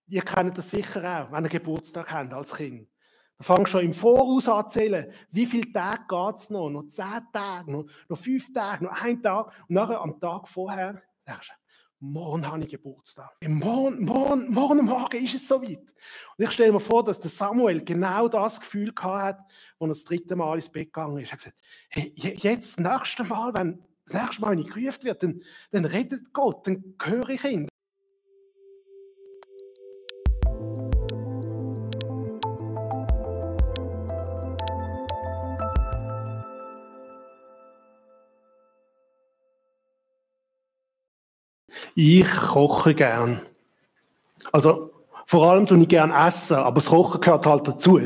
Ihr kennt das sicher auch, wenn ihr Geburtstag habt als Kind. Da fangst du schon im Voraus an zu zählen, wie viele Tage geht es noch? Noch 10 Tage, noch 5 Tage, noch 1 Tag. Und nachher am Tag vorher sagst du, morgen habe ich Geburtstag. Morgen Morgen ist es soweit. Und ich stelle mir vor, dass der Samuel genau das Gefühl hatte, als er das 3. Mal ins Bett gegangen ist. Er hat gesagt, hey, jetzt das nächste Mal, wenn ich gerufen werde, dann redet Gott, dann höre ich ihn. Ich koche gern. Also vor allem tue ich gern essen, aber das Kochen gehört halt dazu.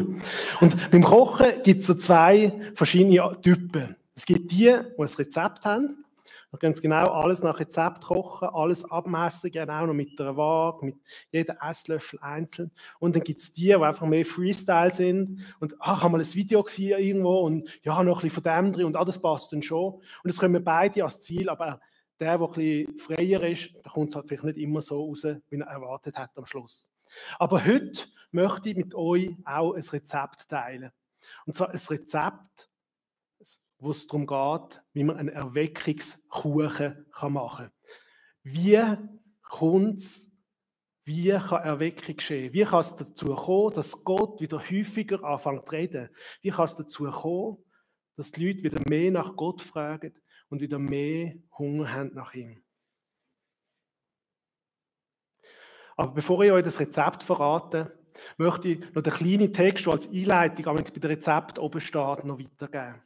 Und beim Kochen gibt es so 2 verschiedene Typen. Es gibt die ein Rezept haben. Da können sie genau alles nach Rezept kochen, alles abmessen, genau noch mit einer Waage, mit jedem Esslöffel einzeln. Und dann gibt es die einfach mehr Freestyle sind und ich habe mal ein Video gesehen irgendwo und ja, noch ein bisschen von dem drin und das passt dann schon. Und es kommen beide ans Ziel, aber der ein bisschen freier ist, da kommt es halt vielleicht nicht immer so raus, wie er erwartet hat am Schluss. Aber heute möchte ich mit euch auch ein Rezept teilen. Und zwar ein Rezept, wo es darum geht, wie man einen Erweckungskuchen machen kann. Wie kommt es, wie kann Erweckung geschehen? Wie kann es dazu kommen, dass Gott wieder häufiger anfängt zu reden? Wie kann es dazu kommen, dass die Leute wieder mehr nach Gott fragen und wieder mehr Hunger haben nach ihm? Aber bevor ich euch das Rezept verrate, möchte ich noch den kleinen Text, der als Einleitung bei dem Rezept oben steht, noch weitergeben.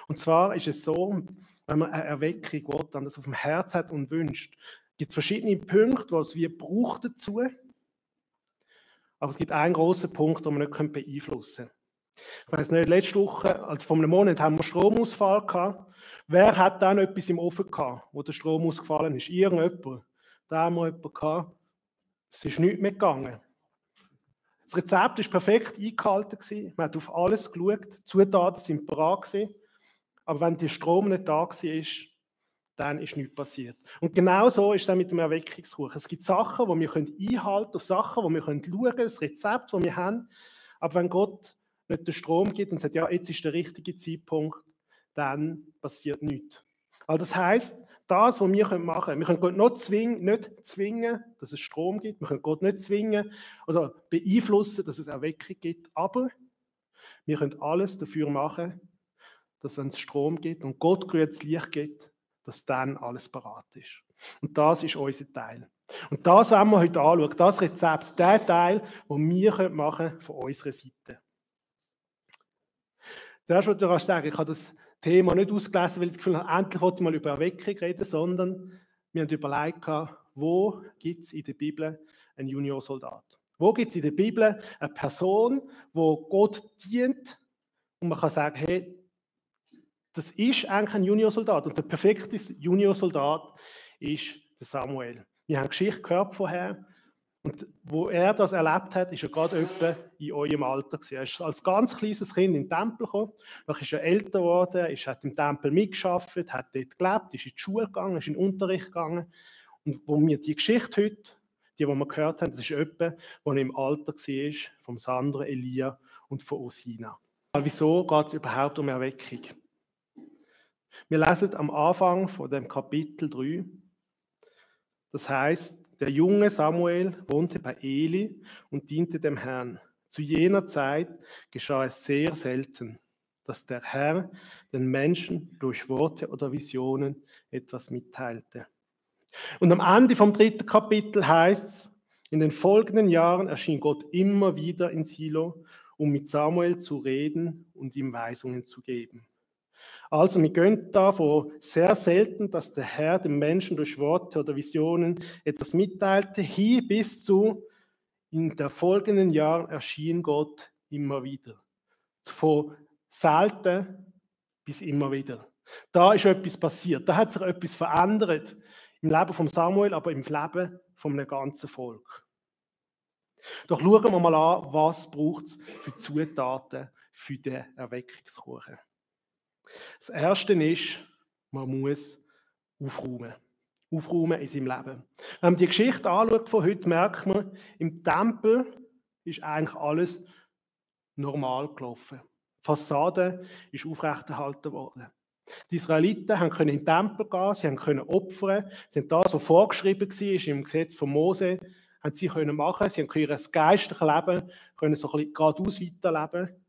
Und zwar ist es so, wenn man eine Erweckung Gott das auf dem Herz hat und wünscht, gibt es verschiedene Punkte, die es wie braucht dazu. Aber es gibt einen grossen Punkt, den man nicht beeinflussen kann. Ich weiss nicht, letzte Woche, also vor einem Monat, haben wir Stromausfall gehabt. Wer hat dann etwas im Ofen gehabt, wo der Strom ausgefallen ist? Irgendjemand. Da haben wir jemanden gehabt. Es ist nichts mehr gegangen. Das Rezept war perfekt eingehalten. Man hat auf alles geschaut. Die Zutaten sind bereit. Aber wenn der Strom nicht da war, dann ist nichts passiert. Und genau so ist es mit dem Erweckungskuchen. Es gibt Sachen, die wir einhalten können, Sachen, die wir schauen können, das Rezept, das wir haben. Aber wenn Gott nicht den Strom gibt und sagt, ja, jetzt ist der richtige Zeitpunkt, dann passiert nichts. Also das heisst, das, was wir machen können, wir können Gott nicht zwingen, dass es Strom gibt, wir können Gott nicht zwingen oder beeinflussen, dass es Erweckung gibt, aber wir können alles dafür machen, dass wenn es Strom gibt und Gott grünes Licht gibt, dass dann alles parat ist. Und das ist unser Teil. Und das wollen wir heute anschauen, das Rezept, der Teil, den wir machen können von unserer Seite. Zuerst wollte ich sagen, ich habe das Thema nicht ausgelesen, weil ich das Gefühl habe, endlich wollte ich mal über Erweckung reden, sondern wir haben überlegt, wo gibt es in der Bibel einen Juniorsoldat? Wo gibt es in der Bibel eine Person, wo Gott dient und man kann sagen, hey, das ist eigentlich ein Juniorsoldat und der perfekte Juniorsoldat ist der Samuel. Wir haben Geschichte gehört vorher und wo er das erlebt hat, ist er gerade etwa in eurem Alter gewesen. Er ist als ganz kleines Kind in den Tempel gekommen, dann ist er älter geworden, hat im Tempel mitgearbeitet, hat dort gelebt, ist in die Schule gegangen, ist in den Unterricht gegangen und wo wir die Geschichte heute, die wir gehört haben, das ist jemand, der im Alter war von Sandra, Elia und von Osina. Wieso geht es überhaupt um Erweckung? Wir lesen am Anfang von dem Kapitel 3, das heißt, der junge Samuel wohnte bei Eli und diente dem Herrn. Zu jener Zeit geschah es sehr selten, dass der Herr den Menschen durch Worte oder Visionen etwas mitteilte. Und am Ende vom 3. Kapitel heißt es, in den folgenden Jahren erschien Gott immer wieder in Silo, um mit Samuel zu reden und ihm Weisungen zu geben. Also wir gehen davon sehr selten, dass der Herr dem Menschen durch Worte oder Visionen etwas mitteilte, hin bis zu, in den folgenden Jahren erschien Gott immer wieder. Von selten bis immer wieder. Da ist etwas passiert, da hat sich etwas verändert im Leben von Samuel, aber im Leben von einem ganzen Volk. Doch schauen wir mal an, was braucht es für Zutaten für den Erweckungskuchen. Das Erste ist, man muss aufräumen. aufräumen in seinem Leben. Wenn man die Geschichte anschaut von heute, merkt man, im Tempel ist eigentlich alles normal gelaufen. Die Fassade ist aufrechterhalten worden. Die Israeliten können in den Tempel gehen, sie können opfern, sie haben das, was vorgeschrieben war im Gesetz von Mose, haben sie können machen, sie können ihr geistliches Leben können so ein bisschen geradeaus weiterleben,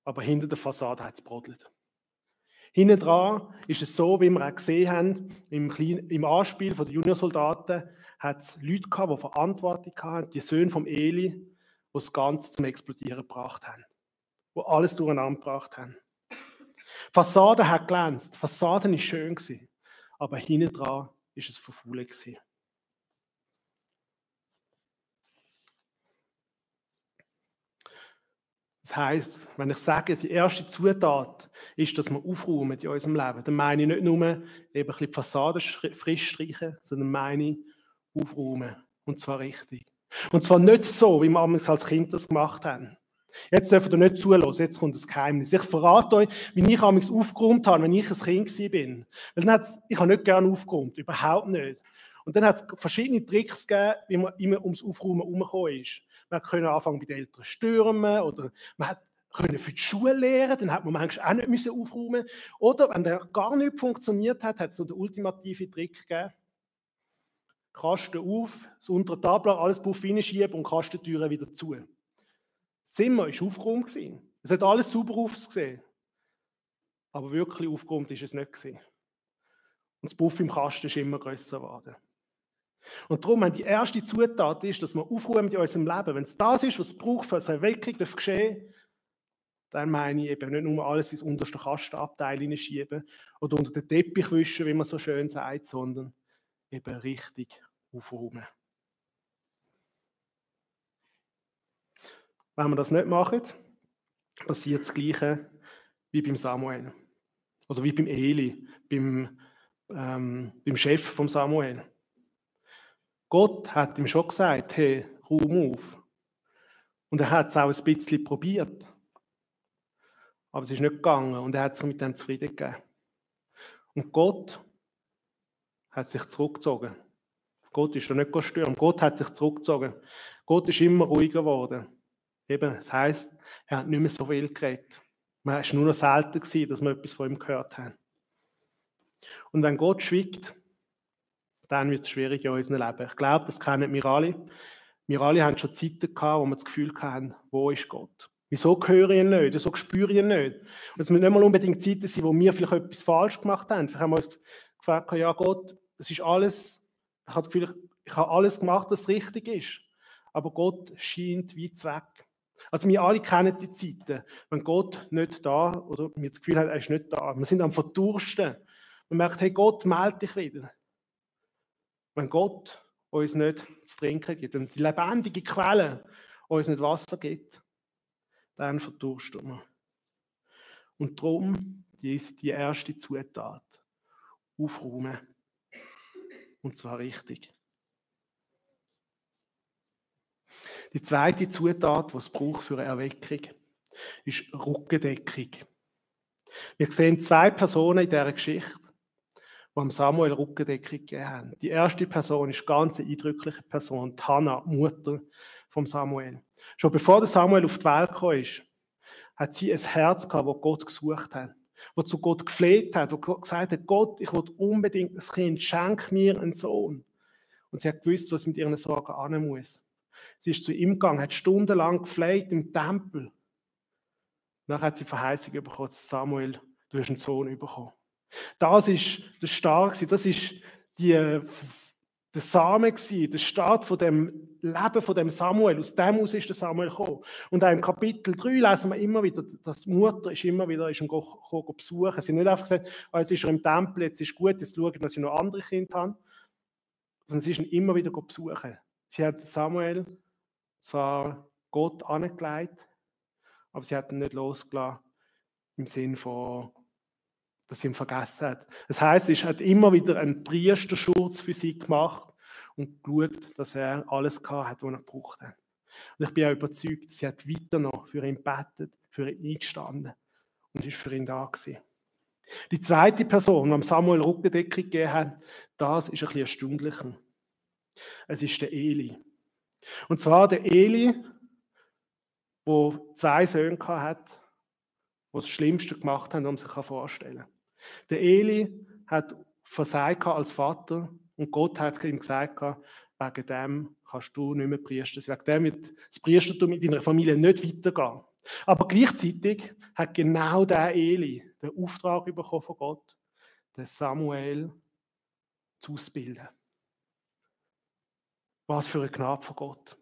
aber hinter der Fassade hat es brodelt. Hinten dran ist es so, wie wir auch gesehen haben, im Anspiel der Juniorsoldaten hat es Leute gehabt, die Verantwortung hatten, die Söhne von Eli, die das Ganze zum Explodieren gebracht haben, die alles durcheinander gebracht haben. Die Fassade hat glänzt, die Fassade war schön, aber hinten dran war es verfault. Das heisst, wenn ich sage, die erste Zutat ist, dass wir aufräumen in unserem Leben, dann meine ich nicht nur eben ein bisschen die Fassade frisch streichen, sondern meine ich aufräumen. Und zwar richtig. Und zwar nicht so, wie wir als Kind das gemacht haben. Jetzt dürft ihr nicht zuhören, jetzt kommt das Geheimnis. Ich verrate euch, wie ich aufgeräumt habe, wenn ich ein Kind war. Weil ich habe nicht gerne aufgeräumt, überhaupt nicht. Und dann hat es verschiedene Tricks gegeben, wie man immer ums Aufräumen herumgekommen ist. Man konnte anfangen bei den Eltern stürmen oder man konnte für die Schule lernen, dann hat man manchmal auch nicht aufräumen müssen. Oder wenn der gar nicht funktioniert hat, hat es so den ultimativen Trick gegeben. Kasten auf, das untere Tabler, alles Puff reinschieben und Kastentüren wieder zu. Das Zimmer war aufgeräumt. Es hat alles sauber ausgesehen. Aber wirklich aufgeräumt war es nicht. Und das Puff im Kasten ist immer grösser geworden. Und darum, wenn die erste Zutat ist, dass wir aufräumen in unserem Leben, wenn es das ist, was es braucht, für eine Erweckung geschehen, dann meine ich eben nicht nur alles ins unterste Kastenabteil hineinschieben oder unter den Teppich wischen, wie man so schön sagt, sondern eben richtig aufräumen. Wenn wir das nicht machen, passiert das Gleiche wie beim Samuel oder wie beim Eli, beim Chef von Samuel. Gott hat ihm schon gesagt, hey, räum auf. Und er hat es auch ein bisschen probiert. Aber es ist nicht gegangen und er hat sich mit dem zufrieden gegeben. Und Gott hat sich zurückgezogen. Gott ist da nicht gestürmt. Gott hat sich zurückgezogen. Gott ist immer ruhiger geworden. Eben, das heisst, er hat nicht mehr so viel geredet. Es war nur noch selten gewesen, dass wir etwas von ihm gehört haben. Und wenn Gott schweigt, dann wird es schwierig in unserem Leben. Ich glaube, das kennen wir alle. Wir alle haben schon Zeiten gehabt, wo wir das Gefühl hatten, wo ist Gott? Wieso höre ich ihn nicht? Wieso spüre ich ihn nicht? Und es müssen nicht mal unbedingt Zeiten sein, wo wir vielleicht etwas falsch gemacht haben. Vielleicht haben wir uns gefragt, ja Gott, es ist alles, ich habe das Gefühl, ich habe alles gemacht, was richtig ist. Aber Gott scheint weit weg. Also wir alle kennen die Zeiten, wenn Gott nicht da oder wir das Gefühl haben, er ist nicht da. Wir sind am Verdursten. Man merkt, hey Gott, melde dich wieder. Wenn Gott uns nicht zu trinken gibt und die lebendige Quelle uns nicht Wasser gibt, dann verdursten wir. Und darum die erste Zutat. Aufräumen. Und zwar richtig. Die zweite Zutat, die es braucht für eine Erweckung, ist Rückendeckung. Wir sehen zwei Personen in dieser Geschichte, die am Samuel Rückendeckung gegeben haben. Die erste Person ist eine ganz eindrückliche Person, die Hannah, die Mutter von Samuel. Schon bevor der Samuel auf die Welt gekommen ist, hat sie ein Herz gehabt, das Gott gesucht hat, das zu Gott gefleht hat, das gesagt hat, Gott, ich will unbedingt ein Kind, schenk mir einen Sohn. Und sie hat gewusst, was mit ihren Sorgen an muss. Sie ist zu ihm gegangen, hat stundenlang gefleht im Tempel. Dann hat sie Verheißung bekommen, Samuel, du hast einen Sohn bekommen. Das ist der Start, das ist der Same, der Start von dem Leben von dem Samuel. Aus dem aus ist der Samuel gekommen. Und auch im Kapitel 3 lesen wir immer wieder, dass die Mutter ist immer wieder ihn besuchen. Sie hat nicht einfach gesagt, jetzt ist er im Tempel, jetzt ist gut, jetzt schauen, dass ich noch andere Kinder habe. Sondern sie ist ihn immer wieder besuchen. Sie hat Samuel zwar Gott angelegt, aber sie hat ihn nicht losgelassen, im Sinn von, dass sie ihn vergessen hat. Das heisst, sie hat immer wieder einen Priesterschutz für sie gemacht und geschaut, dass er alles gehabt hat, was er gebraucht hat. Und ich bin auch überzeugt, sie hat weiter noch für ihn gebetet, für ihn eingestanden und ist für ihn da gewesen. Die zweite Person, die Samuel Rückendeckung gegeben hat, das ist ein bisschen erstaunlicher. Es ist der Eli. Und zwar der Eli, der 2 Söhne hatte, die das Schlimmste gemacht haben, was man sich vorstellen kann. Der Eli hat versagt als Vater und Gott hat ihm gesagt, wegen dem kannst du nicht mehr Priester sein. Wegen dem wird das Priestertum in deiner Familie nicht weitergehen. Aber gleichzeitig hat genau der Eli den Auftrag bekommen von Gott, den Samuel zu ausbilden. Was für eine Gnade von Gott.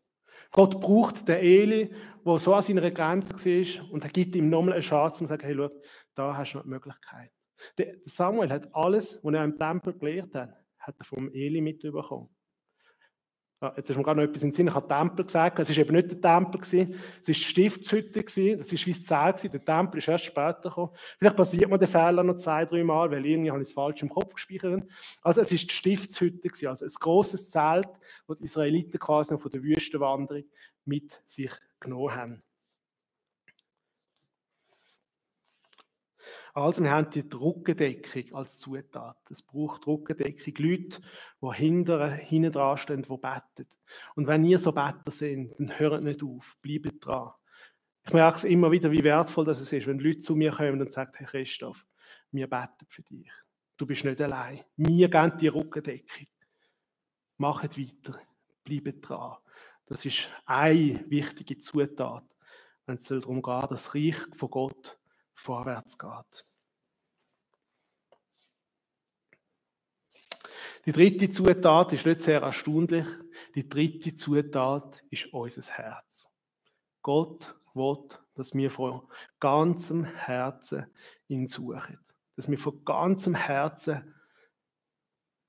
Gott braucht den Eli, der so an seiner Grenze war, und er gibt ihm nochmal eine Chance, um zu sagen, hey, schau, da hast du noch die Möglichkeit. Der Samuel hat alles, was er im Tempel gelehrt hat er vom Eli mitbekommen. Ja, jetzt ist mir gerade noch etwas in den Sinn. Ich habe Tempel gesagt, es war eben nicht der Tempel, es war die Stiftshütte, das war wie das Zelt, der Tempel ist erst später gekommen. Vielleicht passiert mir der Fehler noch 2, 3 Mal, weil irgendwie habe ich es falsch im Kopf gespeichert. Also es war die Stiftshütte, also ein grosses Zelt, das die Israeliten quasi noch von der Wüstenwanderung mit sich genommen haben. Also wir haben die Rückendeckung als Zutat. Es braucht Rückendeckung, Leute, die hinten dran stehen, die beten. Und wenn ihr so Better seid, dann hört nicht auf, bleibt dran. Ich merke es immer wieder, wie wertvoll das ist, wenn Leute zu mir kommen und sagen, Herr Christoph, wir beten für dich. Du bist nicht allein. Wir geben dir Rückendeckung. Macht weiter, bleibt dran. Das ist eine wichtige Zutat, wenn es darum geht, dass das Reich von Gott vorwärts geht. Die dritte Zutat ist nicht sehr erstaunlich. Die dritte Zutat ist unser Herz. Gott will, dass wir von ganzem Herzen ihn suchen. Dass wir von ganzem Herzen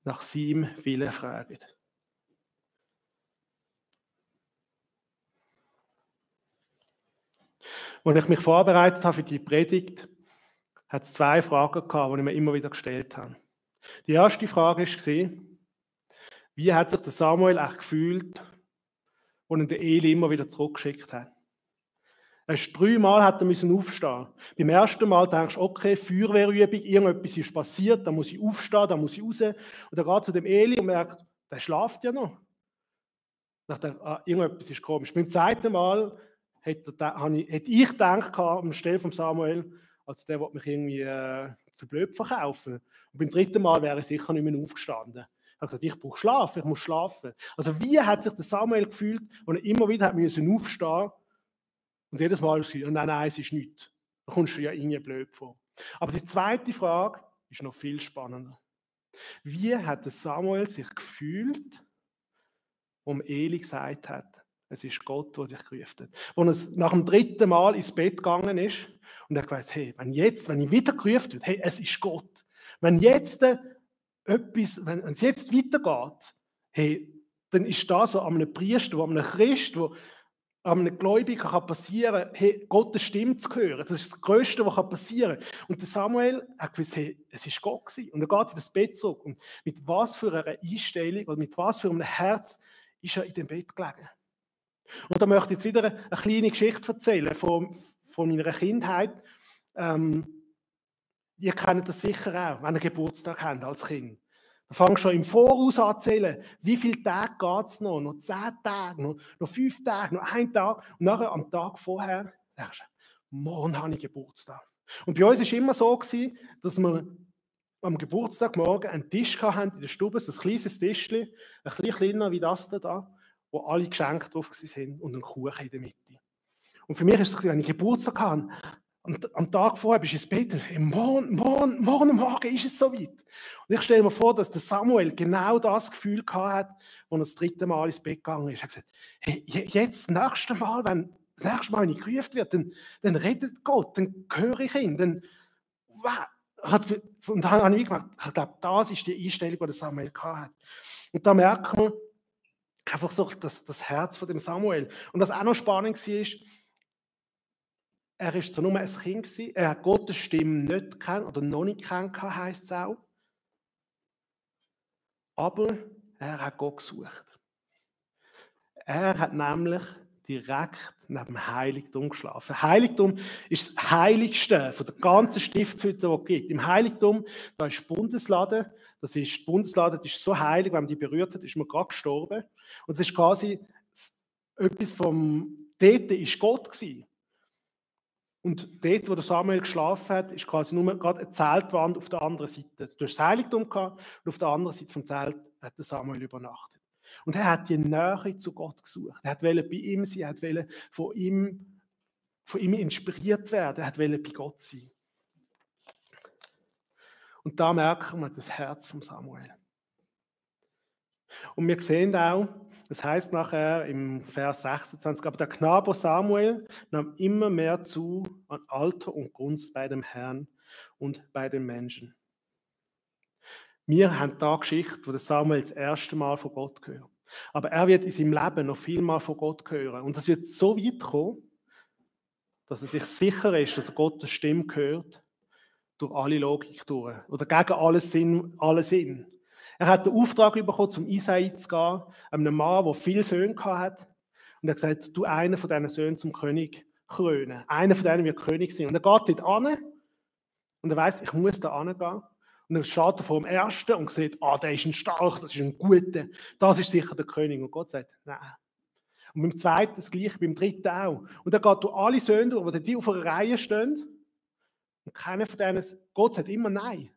nach seinem Willen fragen. Als ich mich vorbereitet habe für die Predigt, hat es 2 Fragen gehabt, die ich mir immer wieder gestellt habe. Die erste Frage war, wie hat sich der Samuel echt gefühlt, als ihn der Eli immer wieder zurückgeschickt hat? 3 Mal hat er aufstehen. Beim ersten Mal denkst du, okay, Feuerwehrübung, irgendetwas ist passiert, da muss ich aufstehen, da muss ich raus. Und dann geht zu dem Eli und merkt, der schlaft ja noch. Dann denkt er, irgendetwas ist komisch. Beim zweiten Mal hätte ich gedacht, anstelle von Samuel, als der will mich irgendwie für blöd verkaufen. Und beim dritten Mal wäre ich sicher nicht mehr aufgestanden. Er hat gesagt, ich brauche Schlaf, ich muss schlafen. Also wie hat sich der Samuel gefühlt, als er immer wieder aufstehen musste und jedes Mal gesagt, nein, es ist nichts. Da kommst du ja irgendwie blöd vor. Aber die zweite Frage ist noch viel spannender. Wie hat der Samuel sich gefühlt, als Eli gesagt hat, es ist Gott, der dich gerufen hat. Als er nach dem 3. Mal ins Bett gegangen ist und er weiss, hey, wenn ich wieder gerufen werde, hey, es ist Gott. Wenn es jetzt weitergeht, hey, dann ist das so an einem Priester, an einem Christ, an einem Gläubigen kann passieren, hey, Gottes Stimme zu hören. Das ist das Größte, was passieren kann. Und der Samuel hat gewusst, hey, es ist Gott gewesen. Und er geht in das Bett zurück. Und mit was für einer Einstellung oder mit was für einem Herz ist er in dem Bett gelegen. Und da möchte ich jetzt wieder eine kleine Geschichte erzählen von meiner Kindheit. Ihr kennt das sicher auch, wenn ihr Geburtstag habt als Kind. Da fangst du schon im Voraus an zu zählen, wie viele Tage geht es noch? Noch 10 Tage, noch 5 Tage, noch 1 Tag. Und nachher am Tag vorher denkst du, morgen habe ich Geburtstag. Und bei uns war es immer so, dass wir am Geburtstagmorgen einen Tisch hatten in der Stube, so ein kleines Tischchen, ein bisschen kleiner wie das da, wo alle Geschenke drauf waren und ein Kuchen in der Mitte. Und für mich ist es so, wenn ich Geburtstag hatte, am Tag vorher bist du ins Bett und morgen Morgen ist es soweit. Und ich stelle mir vor, dass der Samuel genau das Gefühl hatte, als er das 3. Mal ins Bett gegangen ist. Er hat gesagt, hey, jetzt, das nächste Mal, wenn ich gerufen werde, dann redet Gott, dann höre ich ihn, dann... Und dann habe ich gemerkt, ich glaube, das ist die Einstellung, die der Samuel hatte. Und da merkt man einfach so das Herz von dem Samuel. Und was auch noch spannend war, er war so nur ein Kind gewesen, er hat Gottes Stimme nicht gekannt oder noch nicht gekannt, heisst es auch. Aber er hat Gott gesucht. Er hat nämlich direkt neben dem Heiligtum geschlafen. Heiligtum ist das Heiligste von der ganzen Stiftshütte, die es gibt. Im Heiligtum, da ist die Bundeslade. Die Bundeslade, die ist so heilig, wenn man die berührt hat, ist man gerade gestorben. Und es ist quasi etwas dort ist Gott gewesen. Und dort, wo der Samuel geschlafen hat, ist quasi nur gerade eine Zeltwand auf der anderen Seite. Du hast das Heiligtum gehabt und auf der anderen Seite vom Zelt hat der Samuel übernachtet. Und er hat die Nähe zu Gott gesucht. Er wollte bei ihm sein, er wollte von ihm inspiriert werden, er wollte bei Gott sein. Und da merken wir das Herz von Samuel. Und wir sehen auch, das heißt nachher im Vers 26, aber der Knabe Samuel nahm immer mehr zu an Alter und Gunst bei dem Herrn und bei den Menschen. Wir haben da eine Geschichte, wo der Samuel das erste Mal von Gott hört. Aber er wird in seinem Leben noch viel mal von Gott hören. Und das wird so weit kommen, dass er sich sicher ist, dass er Gottes Stimme hört, durch alle Logik durch. Oder gegen alles Sinn. Er hat den Auftrag bekommen, zum Isai zu gehen, einem Mann, der viele Söhne hatte. Und er hat gesagt, du einen von diesen Söhnen zum König krönen. Einer von denen wird König sein. Und er geht dort hin und er weiss, ich muss da hingehen. Und er steht vor dem Ersten und sieht, der ist ein Stark, das ist ein Guter, das ist sicher der König. Und Gott sagt, nein. Und beim Zweiten das Gleiche, beim Dritten auch. Und er geht durch alle Söhne durch, die auf einer Reihe stehen. Und keiner von denen, Gott sagt immer Nein.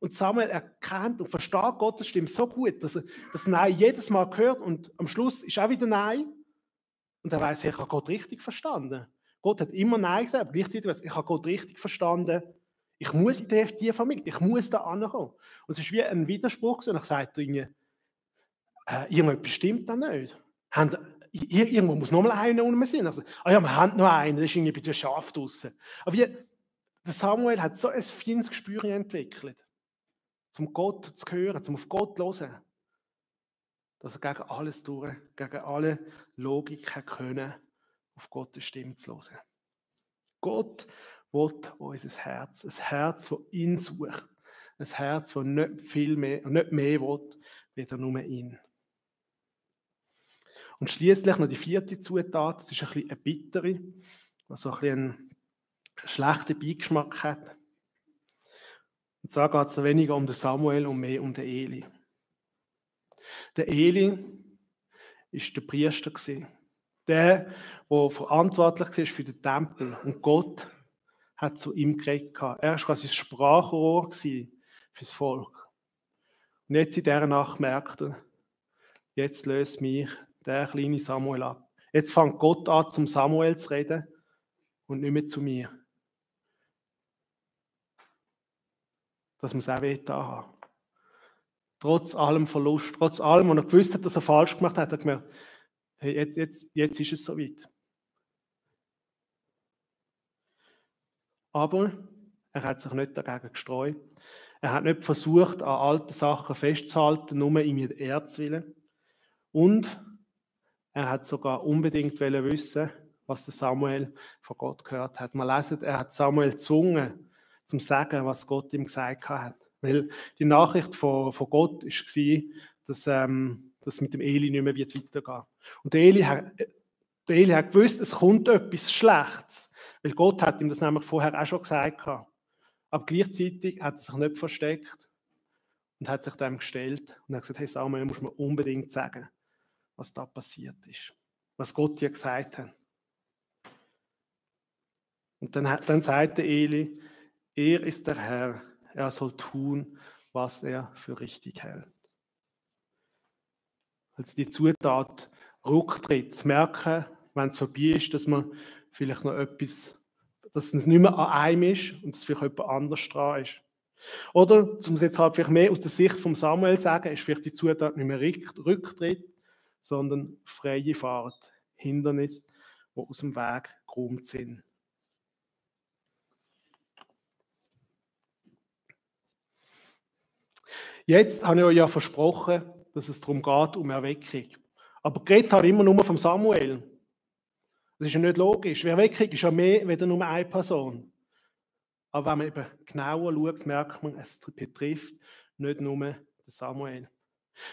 Und Samuel erkennt und versteht Gottes Stimme so gut, dass er das Nein jedes Mal hört und am Schluss ist auch wieder Nein. Und er weiss, ich habe Gott richtig verstanden. Gott hat immer Nein gesagt, aber gleichzeitig weiss, ich habe Gott richtig verstanden. Ich muss in diese Familie, ich muss da ankommen. Und es ist wie ein Widerspruch. Und ich sagte ihnen, irgendetwas stimmt da nicht. Irgendwo muss noch mal einer unten sein. Also, wir haben noch einen, das ist irgendwie bei den Schafen draussen. Aber der Samuel hat so ein feines Gespür entwickelt, zum Gott zu hören, zum auf Gott zu hören, dass er gegen alles durch, gegen alle Logik können, auf Gottes Stimme zu hören. Gott will unser Herz, ein Herz, das ihn sucht, ein Herz, das nicht viel mehr und nicht mehr will, weder nur ihn. Und schliesslich noch die vierte Zutat, das ist ein bisschen eine bittere, was so ein bisschen einen schlechten Beigeschmack hat. Und zwar geht es weniger um den Samuel und mehr um den Eli. Der Eli war der Priester, der verantwortlich war für den Tempel. Und Gott hat zu ihm geredet. Er war quasi das Sprachrohr für das Volk. Und jetzt in dieser Nacht merkt er, jetzt löst mich der kleine Samuel ab. Jetzt fängt Gott an, zum Samuel zu reden und nicht mehr zu mir. Dass man es auch haben. Trotz allem Verlust, trotz allem, und er gewusst hat, dass er falsch gemacht hat, hat er gemerkt, hey, jetzt ist es soweit. Aber er hat sich nicht dagegen gestreut. Er hat nicht versucht, an alten Sachen festzuhalten, nur in ihren Erzwillen. Und er hat sogar unbedingt wissen, was der Samuel von Gott gehört hat. Man lesen, er hat Samuel gezwungen, zum zu sagen, was Gott ihm gesagt hat. Weil die Nachricht von Gott war, dass das mit dem Eli nicht mehr weitergehen wird. Und der Eli hat gewusst, es kommt etwas Schlechtes. Weil Gott hat ihm das nämlich vorher auch schon gesagt. Aber gleichzeitig hat er sich nicht versteckt und hat sich dem gestellt und hat gesagt, hey Samuel, musst mir unbedingt sagen, was da passiert ist. Was Gott dir gesagt hat. Und dann sagte Eli, er ist der Herr, er soll tun, was er für richtig hält. Also die Zutat Rücktritt, merken, wenn es vorbei ist, dass man vielleicht noch etwas, dass es nicht mehr an einem ist und dass vielleicht jemand anders dran ist. Oder, um es jetzt halt vielleicht mehr aus der Sicht von Samuel zu sagen, ist vielleicht die Zutat nicht mehr Rücktritt, sondern freie Fahrt, Hindernisse, die aus dem Weg geräumt sind. Jetzt habe ich euch ja versprochen, dass es darum geht, um Erweckung. Aber geredet habe ich immer nur vom Samuel. Das ist ja nicht logisch. Erweckung ist ja mehr als nur eine Person. Aber wenn man eben genauer schaut, merkt man, es betrifft nicht nur den Samuel.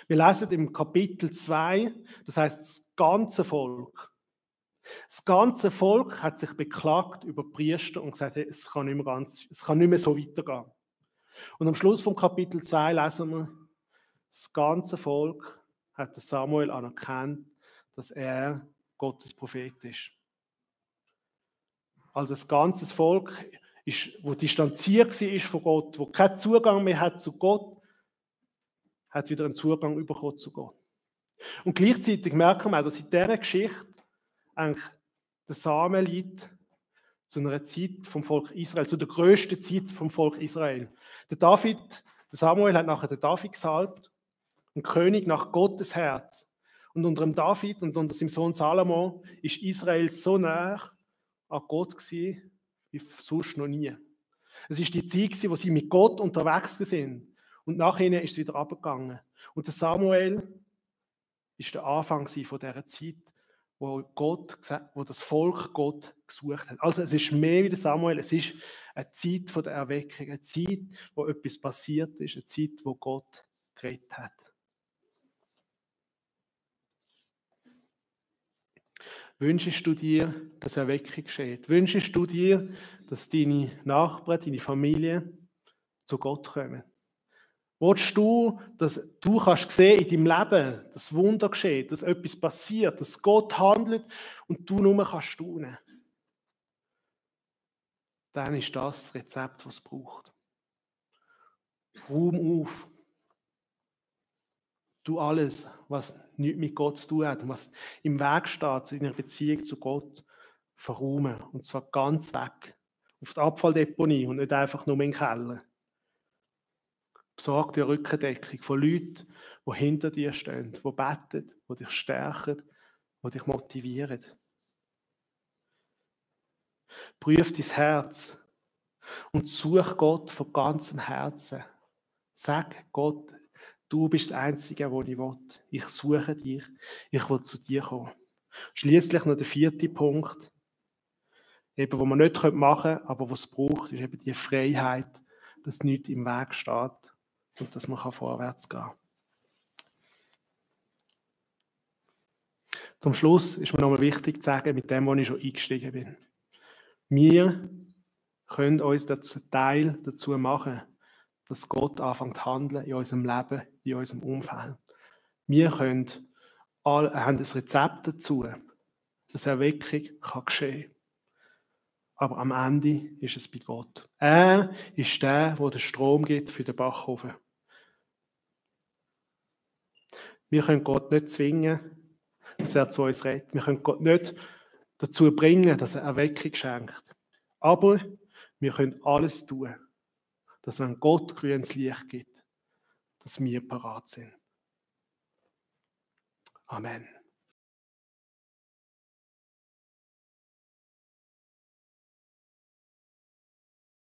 Wir lesen im Kapitel 2, das heisst das ganze Volk. Das ganze Volk hat sich beklagt über die Priester und gesagt, hey, es kann nicht mehr so weitergehen. Und am Schluss vom Kapitel 2 lesen wir, das ganze Volk hat Samuel anerkannt, dass er Gottes Prophet ist. Also das ganze Volk, wo distanziert war von Gott, wo keinen Zugang mehr hat zu Gott, hat wieder einen Zugang bekommen zu Gott. Und gleichzeitig merken wir auch, dass in dieser Geschichte eigentlich der Samuel liegt zu einer Zeit vom Volk Israel, zu der grössten Zeit vom Volk Israel. Der Samuel hat nachher den David gesalbt, ein König nach Gottes Herz. Und unter dem David und unter seinem Sohn Salomo ist Israel so nah an Gott gewesen, wie sonst noch nie. Es ist die Zeit, wo sie mit Gott unterwegs sind. Und nachher ist es wieder abgegangen. Und der Samuel ist der Anfang von dieser Zeit, wo das Volk Gott gesucht hat. Also es ist mehr wie der Samuel, es ist eine Zeit der Erweckung, eine Zeit, wo etwas passiert ist, eine Zeit, wo Gott geredet hat. Wünschst du dir, dass Erweckung geschieht? Wünschst du dir, dass deine Nachbarn, deine Familie zu Gott kommen? Willst du, dass du kannst sehen in deinem Leben, dass Wunder geschieht, dass etwas passiert, dass Gott handelt und du nur kannst staunen? Dann ist das Rezept, was es braucht. Raum auf. Tu alles, was nichts mit Gott zu tun hat und was im Weg steht in einer Beziehung zu Gott, verräumen. Und zwar ganz weg. Auf die Abfalldeponie und nicht einfach nur in den Keller. Besorg dir Rückendeckung von Leuten, die hinter dir stehen, die beten, die dich stärken, die dich motivieren. Prüf dein Herz und such Gott von ganzem Herzen. Sag Gott, du bist das Einzige, was ich will. Ich suche dich, ich will zu dir kommen. Schliesslich noch der 4. Punkt, eben, was man nicht machen können, aber was es braucht, ist eben die Freiheit, dass nichts im Weg steht und dass man vorwärts gehen kann. Zum Schluss ist mir nochmal wichtig zu sagen, mit dem, wo ich schon eingestiegen bin. Wir können uns Teil dazu machen, dass Gott anfängt zu handeln in unserem Leben, in unserem Umfeld. Wir haben ein Rezept dazu, dass Erweckung geschehen kann. Aber am Ende ist es bei Gott. Er ist der den Strom gibt für den Backofen. Wir können Gott nicht zwingen, dass er zu uns redet. Wir können Gott nicht dazu bringen, dass er Erweckung schenkt. Aber wir können alles tun, dass wenn Gott grünes Licht gibt, dass wir parat sind. Amen.